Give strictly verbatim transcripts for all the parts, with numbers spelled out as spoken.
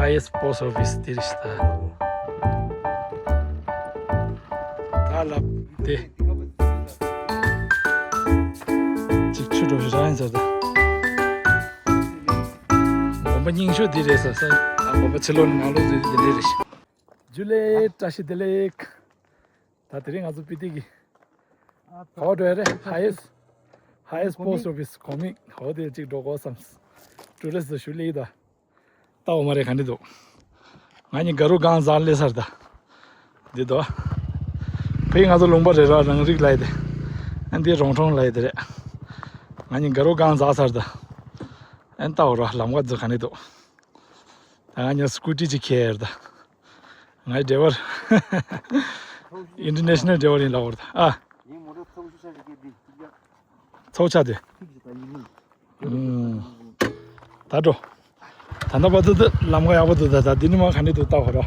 Highest post office དེ་རེད་ཤག་ད། ད་ལབ་དེ། ཅིག་ཆུ་འགྲོ་ཞིག་རང་ཡིན་ཟེར་ད། དགོན་པ་རྙིང་ཤོས་འདི་རེད་ཟེར་ས། ཨ། དགོན་པ་ཕྱི་ལོགས་ནང་ལོགས་འདི་འདི་འདྲས་རེད་ཤག་ཇུ་ལེ། བཀྲ་ཤིས་བདེ་ལེགས། ད་དེ་རིང་ང་ཚོ་སྤི་ཏི་གི་ག་པར་འགྲོ་ཡ་རེད། Highest Highest post office གོང་མིག་འོ་དེ་ཅིག་འགྲོ་དགོས་བསམས། ཊུ་རི་སི་ཊི་ཞུ་ལེ་ཡི་ད། ལྟ་འོ་མ་རེད་ག་འདྲ་འདུག་ང་གཉིས་དགའ་རུ་སྒང་གཟར་སླེབས་ཚར་ད། འདི་དོ། ཕ་གི་ང་ཚོ་ལུང་པ་རེད་ར། རང་རིགས་ལབ་ཡ་དེ། ཨ། འདི་རོང་འབྲོག་ལབ་ཡ་དེ་རེད། ང་གཉིས་དགའ་རུ་སྒང་གཟར་ཚར་ད། ཨ། ལྟ་འོ་ར་ལམ་ཁ་འདི་ག་འདྲ་འདུག་ད་ང་གཉིས་སི་ཀུ་ཊི་ཅིག་ཁྱེར་ཡ་རེད་ད། ང་ཌའི་ཝར། ཨིན་ཊར་ནེ་ཤ་ནལ་ཌའི་ཝར་ཡིན་ལབ་ཡ་རེད་ད། ཨ། ཚོགས་ཆ་དེ། ཨུམ། ད་འགྲོ། ད་ལྟ་བར་དུ་འདི་ལམ་ཁ་ཡག་པོ་འདུག་ད་ད་འདི་ནས་མར་ག་འདྲ་འདུག་ལྟ་དགོས་ར།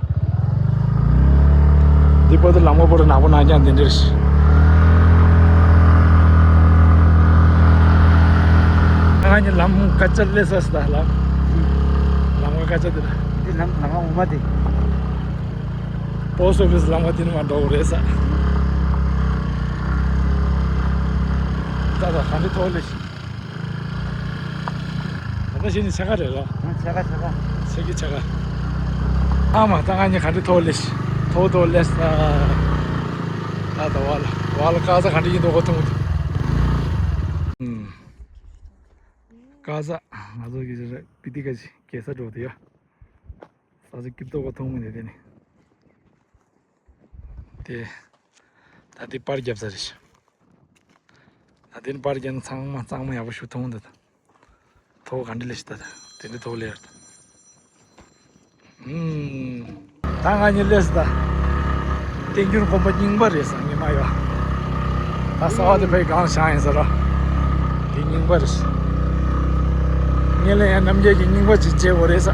འདི་བར་དུ་ལམ་ཁ་པོ་ར་ནག་པོ་ནག་རྐྱང་འདི་འདྲ་རེད། ང་གཉིས་ལམ་ཁ་ཅིག་སླེབས་ཚར་སོང་ད། ལམ་ལམ་ཁ་ཅིག་འདི་ར། འདི་ལམ་ལམ་ཁ་འོ་མ་དེ། པོ་སི་ཊི་ཨོ་ཕི་སི་ལམ་ཁ་དེ་ནས་མར་འགྲོ་དགོས་རེད་ས། ད་ད་ག་འདྲ་མཐོ་སླེབས་ཤག་ད་ལྟ་བྱས་ནས་ཕྱེད་ཀ་རེད་ར། ཨང་། ཕྱེད་ཀ་ཕྱེད་ཀ་ཕྱེད་ཀ་ཕྱེད་ཀ་ཨ་མ། ད་ང་གཉིས་ག་འདྲ་མཐོ་སླེབས་ཤག་མཐོ་མཐོ་སླེབས་ས། ད་ད་བ་ལ་བ་ལ་ཀ་ས་ག་འདྲ་ཡིན་མདོག་ཁ་མཐོང་གི་འདུག་ཨུམ། ཀ་ས་ང་ཚོ་གི་རེད། སྤི་ཏི་ཀ་ཅིག་གེ་ས་འགྲོ་དེ་ཡ། ས་ཆ་སྐྱིད་མདོག་ཁ་མཐོང་མི་འདུག་དེ་ནི། དེ། ད་དེ་པར་བརྒྱབ་ས་རེད་ཤག་ད་དེ་ནི་པར་བརྒྱབ་ན་ཚང་མ་གཙང་མ་ཡག་པོ་ཞིག་མཐོང་འདུག་ད། མཐོ་ག་འདྲ་སླེབས་ཤག་ད་ད། དེ་འདྲ་མཐོ་སླེབས་ཡོད་ད། ཨུམ། ད་ང་གཉིས་སླེབས་སོང་ད། བསྟན་འགྱུར་དགོན་པ་རྙིང་པ་རེད་ས། ངས་མ་ཡོད། ད་གསར་པ་དེ་ཕ་གི་སྒང་བཞག་ཡིན་ས་ར། དེ་རྙིང་པ་རེད། ངས་ལ་ཡང་རྣམ་རྒྱལ་གྱི་རྙིང་པ་ཅིག་བྱེད་དགོས་རེད་ས།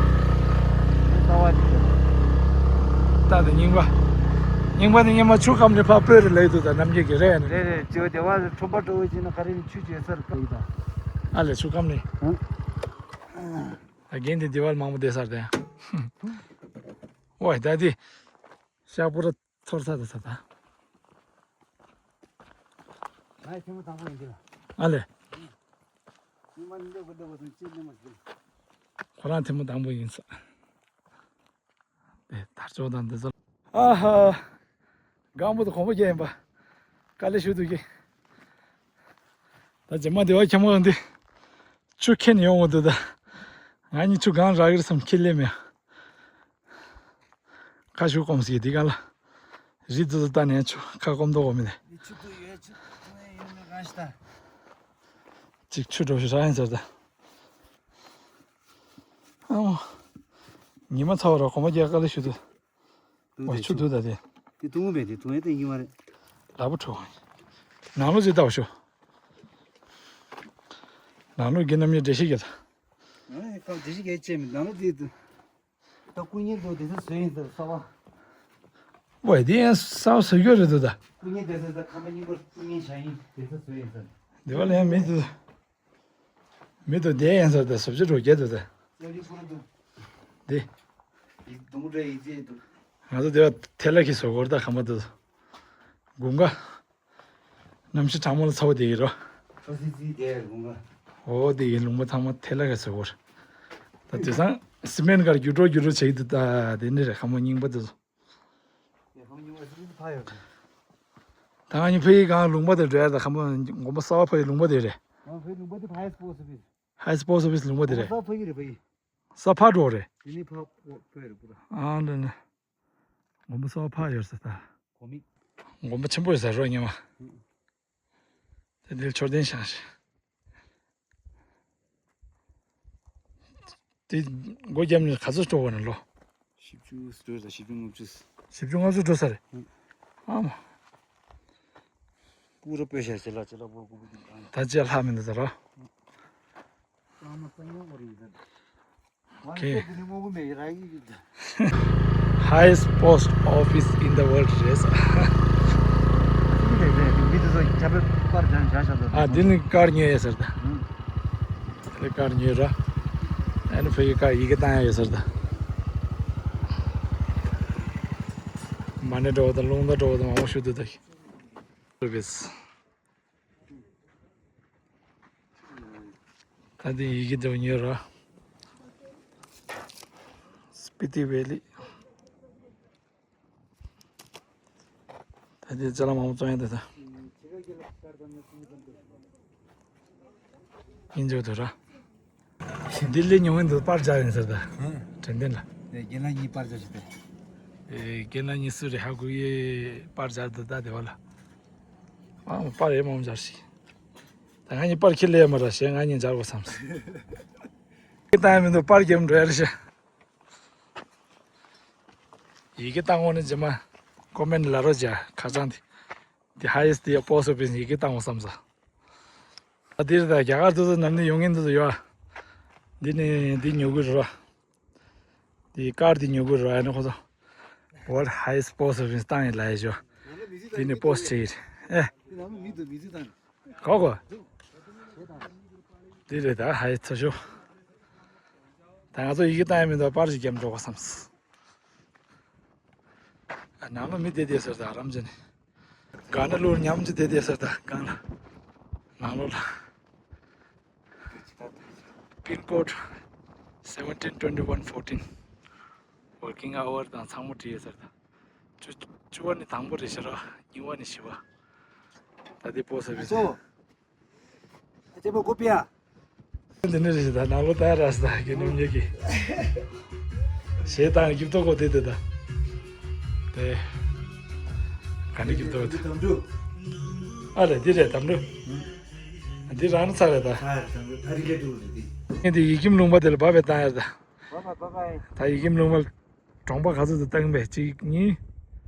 གསར་པ་དེ་རེད། ད་དེ་རྙིང་པ། རྙིང་པ་ནི་སྔོན་མ་ཆུ་སྐམ་ནས་ཕར་སྤོས་རེད་ལབ་ཀྱི་འདུག་ད་རྣམ་རྒྱལ་གྱི་རེད་ནི། རེད་རེད། ཅོ་དེ་བ་ཁྲོམ་པ་སྤྲོ་བོ་བྱས་ན་ག་རེ་ནི་ཆུ་བྱས་སར་བཀག་ཡོད་ད། ཨ་ལས་ཆུ་སྐམ་ནས། ཨ། ད་རྒན་དེ་དེ་བར་མང་པོ་བསྡད་ས་རེད་ཡ། ཝའི་ད་དེ། ཤག་པོ་ར་ཚོར་ས་དང་ས་དང་། ང་ཡི་ཐེངས་མ་དང་པོ་ཡིན་གྱི་ལ། ཨ་ལས། ཉི་མ་འདི་འདྲ་གོ་འདྲ་བ་དང་ཅི་འདྲ་མ་ཟེར། ཁོ་རང་ཐེངས་མ་དང་པོ་ཡིན་ས། དེ་དར་ལྕོག་དང་འདི་ཚོ། ཨ་ཧ། སྒང་པོ་དང་གོང་པོ་རྒྱག་ཡིན་པ། དཀའ་ལས་ཞུ་འདུག་གི། ད་རྗེས་མ་སྡེ་བ་ཁྱམས་ཀ་འདི། ཆུ་ཁྱེར་ནས་ཡོང་བ་འདུག་ད། ང་གཉིས་ཆུ་གང་རག་གི་རེད་བསམ་ཁྱེར་སླེབས་མེད། ཁ་ཤུགས་སྐོམ་སྲིད་དེ་གང་ལ། རི་ཙི་ཙི་ལྟ་ནས་ཆུ་ཁ་སྐོམ་མདོག་གོ་མི་ནས། ཆུ་ཚོད་ཡོད་ཆུ་ཚོད་ཡོད་མི་གང་ཞིག་ད། ཅིག་ཆུ་འགྲོ་ཞིག་རག་ཡིན་ཟེར་ད། ཨའོ། ཉི་མ་ཚ་བ་ར་གོམ་པ་རྒྱག་དཀའ་ལས་ཞུ་དུ། འོ་ཆུ་འདུག་ད་དེ། དེ་དུང་བས་དེ་དུང་ཡ་དེ་ཡིན་མ་རེད། ལ་བུ་ཁྲོ། ནང་ལོ་ཅིག་ལྟ་བ་ཤོག་ནང་ལོ་གི་རྣམ་དབྱེ་འགྲེལ་བཤད་རྒྱག་ད། ཨ་ཁ་འགྲེལ་བཤད་རྒྱག་ཅེས་མི་ནང་ལོ་དེ་དུ། ད་སྐུ་ཉིད་དུ་དེ་ཚོ་བཟོས་ཡིན་ཟེར་གསར་པ། ཝེ་དེ་ཡང་གསར་པ་བཟོ་རྒྱུ་རེད་འདུག་ད། སྐུ་ཉིད་དེ་ཚོ་ད་ཁམས་པ་རྙིང་པར་སྐུ་ཉིད་བཞག་ཡིན་དེ་ཚོ་བཟོས་ཡིན་ཟེར། དེ་བ་ལ་ཡང་མི་འདུག་མི་འདུག་དེ་ཡང་ཟེར་ད་བཟོ་བཅོས་འགྲོ་རྒྱུ་འདུག་ད། ཙེ་རི་ཕུར་འདུག་དེ། ཡིག་དུང་རེ་ཡིག་ཅེས་འདུག་ང་ཚོ་དེ་བ་ཐལ་ལ་གི་བཟོ་སྐོར་ད་ཁམས་པ་འདུག་དགུན་ཁ། གནམ་གཤིས་གྲང་མོ་ལ་ཚ་བོ་དེ་ཡིན་རོ། ཁྲོ་ཙི་ཙི་དེ་ལུང་པ། འོ་དེ་ཡིན་ལུང་པ་ཚང་མ་ཐལ་ལ་ག་ཟེར་བོར། ད་དེང་སང་སི་མེན་གར་རྒྱུ་འགྲོ་རྒྱུ་འགྲོ་བྱེད་ཀྱི་འདུག་ད་དེ་ནི་རེད་ཁ་མོ་རྙིང་པ་དེ་ཚོ། ད་ང་གཉིས་ཕ་ཡི་སྒང་ལུང་པ་དེ་འགྲོ་ཡ་ད་ཁ་མོ་དགོན་པ་གསར་པ་ཕ་ཡི་ལུང་པ་དེ་རེད། ཕ་ཡི་ལུང་པ་དེ་ཕ་ཡི་སྤོ་སི་ཕི། ཧའི་སི་པོ་སི་ཨོ་ཕི་སི་ལུང་པ་དེ་རེད། གསར་ཕ་ཡི་རེད་ཕ་ཡི། གསར་ཕ་འགྲོ་རེད། དེ་ནི་ཕ་ཕ་ཡི་རེད་པུ་ར། ཨ་འདྲ་ནི། དགོན་པ་གསར་པ་ཕ་ཡོད་ས་ད། གོ་མི། དགོན་པ་ཆེན་པོ་ཡོད་ས་རོ་ཉི་མ། དེ་འདིར་མཆོད་རྟེན་བཞེངས་ཤིང་། དེ་སྒོ་བརྒྱབ་ནས་ག་ཚོད་འགྲོ་བ་ན་ལོ། བཞི་བཅུ་འགྲོ་ས་བཞི་བཅུ་ལྔ་བཅུ། བཞི་བཅུ་ལྔ་བཅུ་འགྲོ་ས་རེད། ཨ་མ། ཀུ་རུ་པེ་ཤ་ཅི་ལ་ཅི་ལ་པོ་ཀུ་པུ་ཏི་ཀང་། ད་ཅི་ལྷག་མི་འདུག་ད་རོ། ཀང་མ་ཀང་ཡོང་བ་རེད་ད། Okay. Highest post office in the world རེད། ཨ་འདི་ནི་ཀར་ཉོས་ཡོད་ཟེར་ད། འདི་ནི་ཀར་ཉོས་ར། ཨ་ནི་ཕ་གི་ཀར་ཡི་གེ་བཏང་ཡ་ཡོད་ཟེར་ད། མ་ཎི་འགྲོ་བ་དང་རླུང་རྟ་འགྲོ་བ་དང་མང་པོ་ཞུ་འདུག་ད་ཤི། ད་འདི་ཡི་གེ་འདྲ་ཉོས་ར། སྤི་ཏི་ཝེ་ལི། ད་འདི་ཅ་ལག་མང་པོ་བཙོང་ཡ་འདུག་ད། ཡིན་འཇོག་འདུག་ར། ལྡི་ལི་ཉོ་མཁན་དུ་པར་རྒྱག་ཡིན་ཟེར་ད། ཧུམ། དྲན་རྟེན་ལ། ཨེ་རྒན་ལགས་གཉིས་པར་རྒྱག་ཞིག་སྟེ། ཨེ་རྒན་ལགས་གཉིས་སུ་རེད་ཧ་གོ་ཡེ་པར་རྒྱག་འདུག་ད་དེ་བ་ལ། ཨ་པར་ཡེ་མང་རྒྱག་ཞིག་ད་ང་གཉིས་པར་ཁྱེར་ལས་མ་ར་ཞེས་ང་གཉིས་རྒྱག་དགོས་བསམ་སོང་། ཡི་གེ་བཏང་ཡ་མི་འདུག་པར་རྒྱབ་འགྲོ་ཡ་རེད་ཤག་ཡི་གེ་བཏང་འོང་ནི་རྗེས་མ་ཀོ་མེན་ལ་རོ་རྒྱག་ཁ་བྱང་དེ། དེ་ཧ་ཡེ་སི་དེ་པོ་སི་ཨོ་ཕི་སི་ཡི་གེ་བཏང་འོང་བསམ་ས། ད་འདིར་ད་རྒྱ་གར་དུ་དུ་ནམ་ནི་ཡོང་ངེས་འདུག་ཡོད། འདི་ནི་འདི་ཉོ་དགོས་རེད་བ། འདི་ཀར་འདི་ཉོ་དགོས་རེད་བ་ཡ་ནི་ཁོ་ཚོ། World Highest Post Office བཏང་ཡིན་ལ་ཡ་ཞོ། འདི་ནི་པོ་སི་ཊི་བྱེད་ཡིན། ཨེ། གོ་གོ། འདི་རེད་ད་ཧ་ཡེ་ཚ་ཞོ། ད་ང་ཚོ་ཡི་གེ་བཏང་ཡ་མི་འདུག་པར་ཞིག་རྒྱབ་འགྲོ་གོ་བསམ། ཨ་ནང་ལ་མི་བསྡད་བསྡད་ཟེར་ད་རམ་ཅན། གང་ན་ལོར་ཉམས་ཀྱི་དེ་དེ་ཟེར་ད་གང་ལ། ནང་ལོགས་ལ། Pin code seventeen twenty one fourteen. Working hour དང་ཚང་མ་བྲིས་ཟེར་ད། བཅུ་བཅུ་བ་ནི་དང་པོ་རེད་ཤག་ར། གཉིས་པ་ནི་བཞི་བ། ད་དེ་པོ་ཟེར་བའི་ཨ་ཅོ། ཨ་ཅེ་པོ་ཀོ་པི་ཡ། འདི་ནི་རེད་ད་ནང་ལོ་ད་ར་ས་ད་གི་ནུམ་ཉེ་གི། ཞེས་དང་གིབ་ཏོ་གོ་དེ་དེ་ད། དེ། ག་ནི་གིབ་ཏོ་དེ། ཨ་ལེ་འདི་རེད་དམ་འགྲོ། འདི་རང་ཚ་རེད་ད། ངས་འདི་ཡི་ཁྱིམ་ལུང་པ་དེ་ལ་བབས་པའི་བཏང་ཡར་ད། ད་ཡི་ཁྱིམ་ལུང་པ་གྲོང་པ་ག་ཚོད་དུ་བཏང་པས་གཅིག་གཉིས།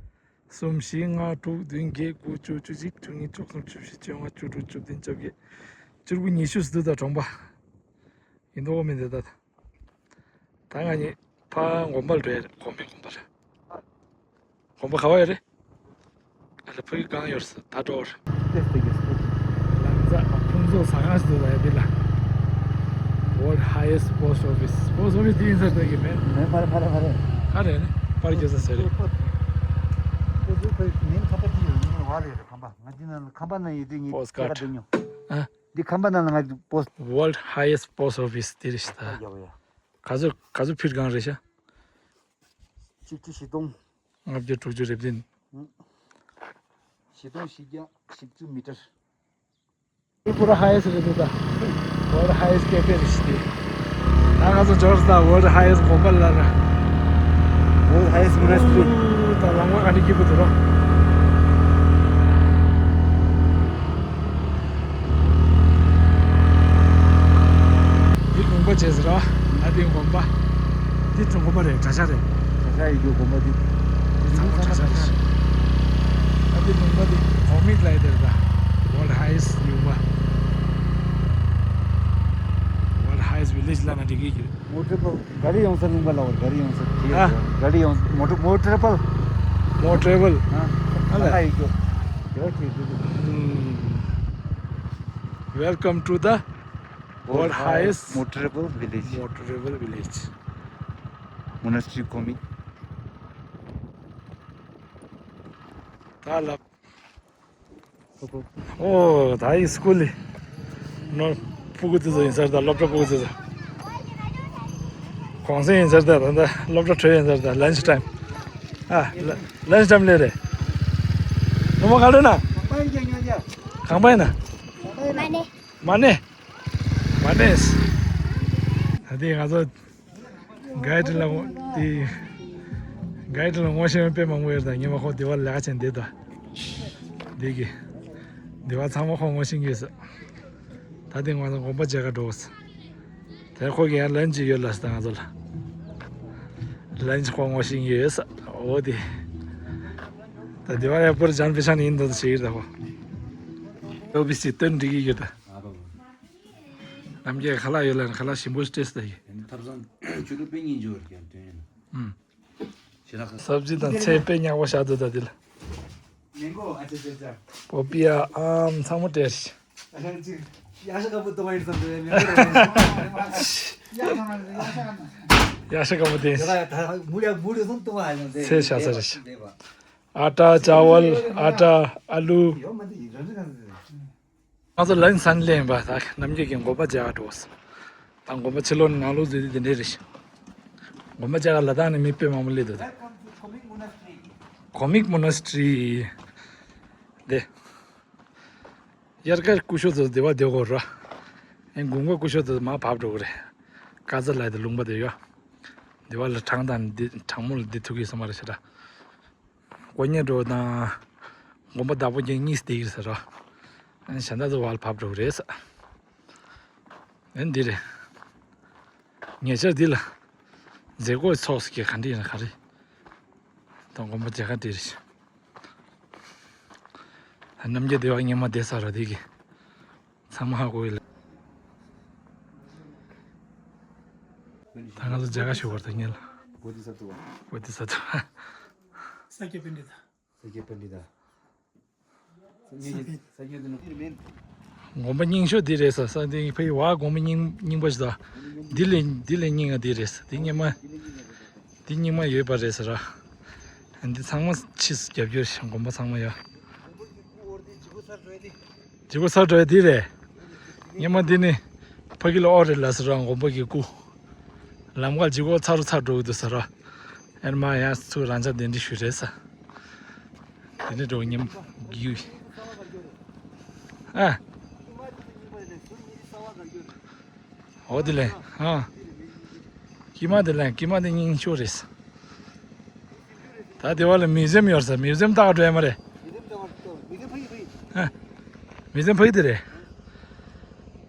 གསུམ་བཞི་ལྔ་དྲུག་བདུན་བརྒྱད་དགུ་བཅུ་བཅུ་གཅིག་བཅུ་གཉིས་བཅུ་གསུམ་བཅུ་བཞི་བཅོ་ལྔ་བཅུ་དྲུག་བཅུ་བདུན་བཅོ་བརྒྱད། བཅུ་དགུ་ཉི་ཤུ་ཟེར་དུས་ད་གྲོང་པ། ཡིན་མདོག་མི་འདི་ད། ད་ང་གཉིས་ཕ་དགོན་པ་ལ་འགྲོ་ཡ་རེད་གོང་མའི་དགོན་པ་ལ། དགོན་པ་ག་བ་ཡོད་རེད། ཨ་ལ་ཕ་གི་གང་ཡོད་རེད་ད་འགྲོ་རེད། ལམ་རྩ་ཕུན་ཚོགས་ཟ་ཁང་ཞིག་འདུག་ད་ཡ་འདི་ལ། World Highest Post Office། པོ་སི་ཊི་ཨོ་ཕི་སི་འདི་ཡིན་ས་ལྟ་གི་མེད། མེད་ཕ་རེ་ཕ་རེ་ཕ་རེ། ག་རེ་ནི་པར་རྒྱག་ས་ཟེར་རེད། པོ་སི་ཊི་ཨོ་ཕི་སི་མིང་ཁ་པར་ཅིག་ཡོད་ནི་བ་ལས་རེད་ཁམས་པ་ང་འདི་ནང་ཁམས་པ་ན་ཡོད་དུས་ངས་པོ་སི་ཊི་ཀར་ཁ་བརྡ་ཉོ། ཨ། འདི་ཁམས་པ་ནང་ལ་ང་པོ་སི། World Highest Post Office འདི་རེད་ཤག་ད། ཡ་བ་ཡ། ག་ཚོད་ག་ཚོད་ཕིཊ་གང་རེད་ཤག་གཅིག་བཅུ་བཞི་སྟོང་། ལྔ་བརྒྱ་དྲུག་ཅུ་རེ་བདུན། བཞི་སྟོང་བཞི་བརྒྱ་བཞི་བཅུ་མི་ཊར། འདི་པུ་ར་ཧའེ་སི་རེད་འདུག་ད། World Highest Cafe རེད་ཤག་དེ། ད་ང་ཚོ་འབྱོར་ས་World Highest དགོན་པ་ལ་ར། World Highest Monastery། ད་ལམ་ཁ་ག་འདྲ་སྐྱིད་པོ་འདུག་ར། འདི་དགོན་པ་བྱས་ཟེར་ར། ད་འདི་དགོན་པ། འདི་ཚོ་དགོན་པ་རེད་གྲྭ་ཤག་རེད། གྲྭ་ཤག་ཡིན་རྒྱུ་དགོན་པ་འདི། འདི་ཚང་མ་གྲྭ་ཤག་རེད། ད་འདི་དགོན་པ་འདི་གོ་མིག་ལ་ཡི་དེར་ད། World Highest ཡུམ་པ། World Highest Village ལ་ན་འགྲིག་གི་ཡོད། མོ་ཊ་པལ་ག་རེ་ཡོང་ས་ལུང་པ་ལ་བར་ག་རེ་ཡོང་ས་དེ་ཨ། ག་རེ་ཡོང་ས་མོ་ཊ་མོ་ཊ་པལ། མོ་ཊ་པལ། ཨ་ཨ་ལ། ཨ་ཡིག་ཀྱོ། ཡོ་ཁེ་དུ་དུ། Welcome to the World Highest Motorable Village. Motorable Village. Monastery coming. ད་ལབ། ཨོ་ད་ཡིག་སྐུལ་ལི། ནོར་ཕྲུ་གུ་ཙི་ཙི་ཡིན་ཟེར་ད་སློབ་གྲྭ་ཕྲུ་གུ་ཙི་ཙི། གུང་སེང་ཡིན་ཟེར་ད་ད་ད་སློབ་གྲྭ་གྲོལ་ཡིན་ཟེར་ད་ལན་ཆི་ཊའིམ། ཨ་ལན་ཆི་ཊའིམ་ལས་རེད། ནུ་མོ་ག་ལོས་ན། གང་པ་ཡིན་ན། མ་ནེ། མ་ནེ། མ་ནེ། ད་དེ་ང་ཚོ། གའི་ཌི་ལ་དེ། གའི་ཌི་ལ་ངོ་ཤེས་པ་དཔེ་མང་པོ་ཡོད་ད་ཉི་མ་ཁོ་དེ་བ་ལས་ཀ་བྱེད་འདི་ད། འདི་གི། དེ་བ་ཚང་མ་ཁོ་ངོ་ཤེས་ཀྱི་ཡོད་ས། ད་དེ་ང་ཚོ་དགོན་པ་མཇལ་ཁ་འགྲོ་ས། དེ་ཁོ་གི་ཡང་ལན་ཅིག་ཡོད་ལ་ས་ད་ང་ཚོ་ལ། ལན་ཅིག་ཁོ་ངོ་ཤེས་ཀྱི་ཡོད་ས་འོ་དེ། ད་དེ་བ་ཡང་པུར་ཇན་པེ་ཆང་ཡིན་ད་ཞིག་ཡོད་ད་ཁོ། ཨོ་བི་སི་སྟོན་འགྲིག་གི་ཡོད་ད། རྣམ་རྒྱལ་ཁ་ལག་ཡོད་ལ་ཁ་ལག་ཞིམ་པོ་ཞིག་སྤྲད་ཟེར་ཡིན། ཐབ་ཚང་ཆུ་ལུག་པེ་གཉིས་འབྱོར་ཀྱང་དོན་ཡིན། ཨུམ། ཞེ་དྲག་ཁ། སབ་ཇི་དང་ཚལ་དཔེ་ཉག་པོ་བཞག་འདུག་ད་འདི་ལ། མེང་གོ་ཨ་ཅེ་ཅེ་ཅེ། པོ་པི་ཡ་ཨམ་ཚང་མ་སྤྲད་ཤག་ཡ་ཤ་ཀ་པོ་ཏོ་བ་ཡིན་བསམ་འདུག་མེང་གོ། ཡ་ཤ་ཀ་པོ་དེ། ཡ་ད་མུ་ལ་མུ་ལ་སོང་ཏོ་བ་ཡང་ཚལ་བཞག་ས་རེད་ཤག आटा, चावल, आटा, आलू। ང་ཚོ་ལན་སན་ལེན་པ་ད་རྣམ་རྒྱལ་གྱི་དགོན་པ་མཇལ་ག་འགྲོ། ད་དགོན་པ་ཕྱི་ལོགས་ནས་ནང་ལོགས་འཛུལ་དུས་དེ་འདྲས་རེད། དགོན་པ་མཇལ་ག་ལ་དྭགས་ནས་མི་དཔེ་མང་པོ་སླེབས་འདུག་ད། Welcome to Khomik Monastery. Khomik Monastery. དེ། དབྱར་ཁ་སྐུ་ཞབས་ཚོ་དེ་བ་བསྡད་དགོས་ར། ཨེ་དགུན་ཁ་སྐུ་ཞབས་ཚོ་མར་བབས་འགྲོ་གི་རེད། ཀ་ཛ་ལ་དེ་ལུང་པ་དེ་ཡོད། དེ་བ་ལ་གྲང་དང་འདི་གྲང་མོ་ལ་འདི་ཐུག་གི་ཡོད་ས་མ་རེད་ཤག་ར། དཀོན་གཉེར་འགྲོ་དང་། དགོན་པ་བདག་པོ་རྒྱན་གཉིས་སུ་བསྡད་ཀྱི་རེད་ཟེར་ར། ཨ་ནི་གཞན་དག་ཚོ་བར་ལ་བབས་འགྲོ་གི་རེད་ཟེར། ཨ་ནི་འདི་རེད། ཉེ་ཆར་འདི་ལ་མཛད་སྒོའི་ཚོགས་སུ་ག་འདྲ་ཡིན་ན་ག་རེ། དང་དགོན་པ་མཇལ་ཁ་འདི་རེད། རྣམ་རྒྱལ་སྡེ་བ་སྔོན་མ་བསྡད་ས་ར་འདི་གི་ཚང་མ་ཧ་གོ་ཡི་ལ། ད་ང་ཚོ་མཇལ་ཁ་ཞུ་བར་དུ་ཉེ་ལ། བོ་དྷི་ས་ཏྭ། བོ་དྷི་ས་ཏྭ། ས་སྐྱ་པཎྜི་ཏ། ས་སྐྱ་པཎྜི་ཏ། ས་སྐྱ་ས་སྐྱ་དེ་ནི་དེ་མིན། དགོན་པ་རྙིང་ཤོས་འདི་རེད་ས་ས་འདི་ཕ་གི་བ་དགོན་པ་རྙིང་རྙིང་པ་ཞིག་ད། འདི་ལས་འདི་ལས་རྙིང་ང་འདི་རེད་ས་འདི་སྔོན་མ། འདི་རྙིང་མ་ཡོད་པ་རེད་ས་ར། འདི་ཚང་མ་ཕྱིས་སུ་རྒྱབ་སྐྱོར་ཞིག་དགོན་པ་ཚང་མ་ཡོད། འཇིགས་པ་ཚར་འགྲོ་ཡ་འདི་རེད། སྔོན་མ་འདི་ནི་ཕ་གི་ལ་ཨོ་རེད་ལ་ས་ར་དགོན་པ་གི་སྐུ། ལམ་ཁ་འཇིགས་པ་ཚར་ཚར་འགྲོ་གི་འདུག་ས་ར། ཨེ་མ་ཡང་ཚུར་རང་ཅག་གདན་འདྲེན་ཞུས་རེད་ས། དེ་ནས་འགྲོ་ཉིན་རྒྱུ། ཨ། འོ་དེ་ལས་ཨ། ཀི་མ་དེ་ལས་ཀི་མ་དེ་རྙིང་ཤོས་རེད། ད་དེ་བ་ལ་མིའུ་ཛིམ་ཡོད་ས། མིའུ་ཛིམ་ལྟ་ག་འགྲོ་ཡ་མ་རེད། ཨ། མིའུ་ཛིམ་ཕ་གི་དེ་རེད།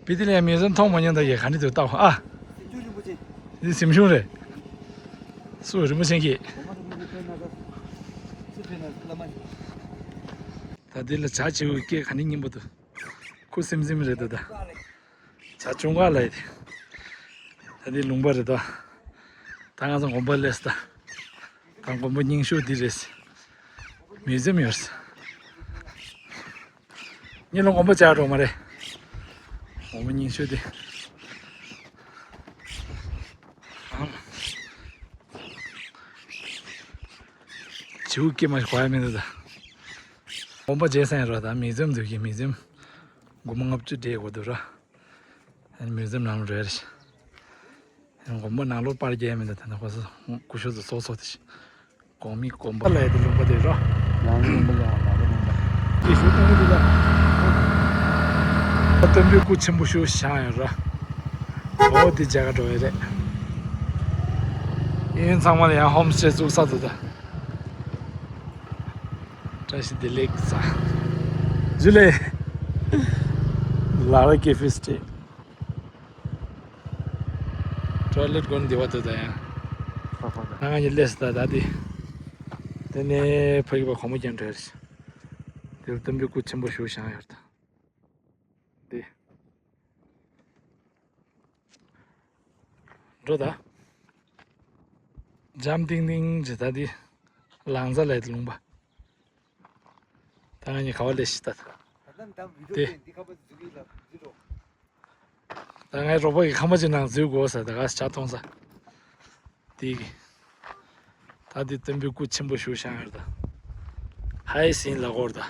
བི་དེ་ལས་མིའུ་ཛིམ་མཐོང་མ་མྱོང་ད་ཡ་ག་འདྲ་འདུག་ལྟ་བ་ཨ། འདི་གཟིམ་ཆུང་རེད། སུ་རིན་པོ་ཆེ་གི། ད་འདི་ལ་བྱ་བྱེའུ་སྐད་ག་ནི་སྙན་པོ་འདུག་ཁུ་སིམ་སིམ་རེད་འདུག་ད། བྱ་ཆུང་ཁ་ལ་ཡི། ད་འདི་ལུང་པ་རེད་ད། ད་ང་ཚོ་དགོན་པ་སླེབས་ད། ད་དགོན་པ་རྙིང་ཤོས་འདི་རེད། མིའུ་ཛིམ་ཡོད། ཉིན་ལ་དགོན་པ་བཅར་འགྲོ་མ་རེད། དགོན་པ་རྙིང་ཤོས་འདི། བྱིའུ་སྐྱེས་མ་ཞིག་གོ་ཡ་མི་འདུག་ད། དགོན་པ་རྗེས་སང་ཡིན་རོགས་ད་མིའུ་ཛིམ་འདུག་གི་མིའུ་ཛིམ། སྒོར་མོ་ལྔ་བཅུ་སྤྲད་དགོས་འདུག་ར། ཨ་ནི་མིའུ་ཛིམ་ནང་ལ་འགྲོ་ཡ་རེད། ཨ་ནི་དགོན་པ་ནང་ལོགས་པར་རྒྱག་ཡ་མི་འདུག་ད་ནི་ཁོ་ཚོ་སྐུ་ཞབས་ཚོ་ཚོགས་ཚོགས་དེ་ཞིག་དགོན་མི་དགོན་པ་ལ་ཡ་དེ་ལུང་པ་དེ་ར། ནང་ལུང་པ་ལ་ཡ་ནང་ལུང་པ། དེ་ཞུ་གཏོང་གི་འདུག་ད། སྟོན་པའི་སྐུ་ཆེན་པོ་ཞིག་བཞེངས་ཡོད་ར། འོ་དེ་མཇལ་ག་འགྲོ་ཡ་རེད། གཡས་གཡོན་ཚང་མ་ལ་ཡང་ཧོམ་སྟེ་བཙུགས་ས་འདུག་ད། བཀྲ་ཤིས་བདེ་ལེགས་ས། ཇུ་ལེ། ལ་ར་ཀེ་ཧྥེ་སྟེ། ཊོའི་ལེཊ་དགོན་འདི་བ་དེ་ད་ཡང་། ཧ་ཧ་ད། ང་ཡི་ལས་ད་ད་དེ། དེ་ནས་ཕ་གི་བ་གོང་མ་ཀྱང་འགྲོ་ཡ་རེད། དེར་སྟོན་པའི་སྐུ་ཆེན་པོ་ཞིག་བཞེངས་ཡོད་ད། དེ། འགྲོ་ད། འཇམ་ཐིང་ཐིང་ཅིག་ད་དེ། ལང་ཚ་ལས་དེ་ལུང་པ། ད་ང་གཉིས་ག་བ་ལས་ཤི་ད། དེ། ད་ངའི་རོགས་པ་གི་ཁང་པ་ཅིག་ནང་འཛུལ་དགོས་ས་ད་ག་ས་ཇ་འཐུང་ས། དེ་གི། ད་དེ་སྟོན་པའི་སྐུ་ཆེན་པོ་ཞིག་བཞེངས་ཡོད་ད། ཧའི་སིན་ལ་གོར་ད།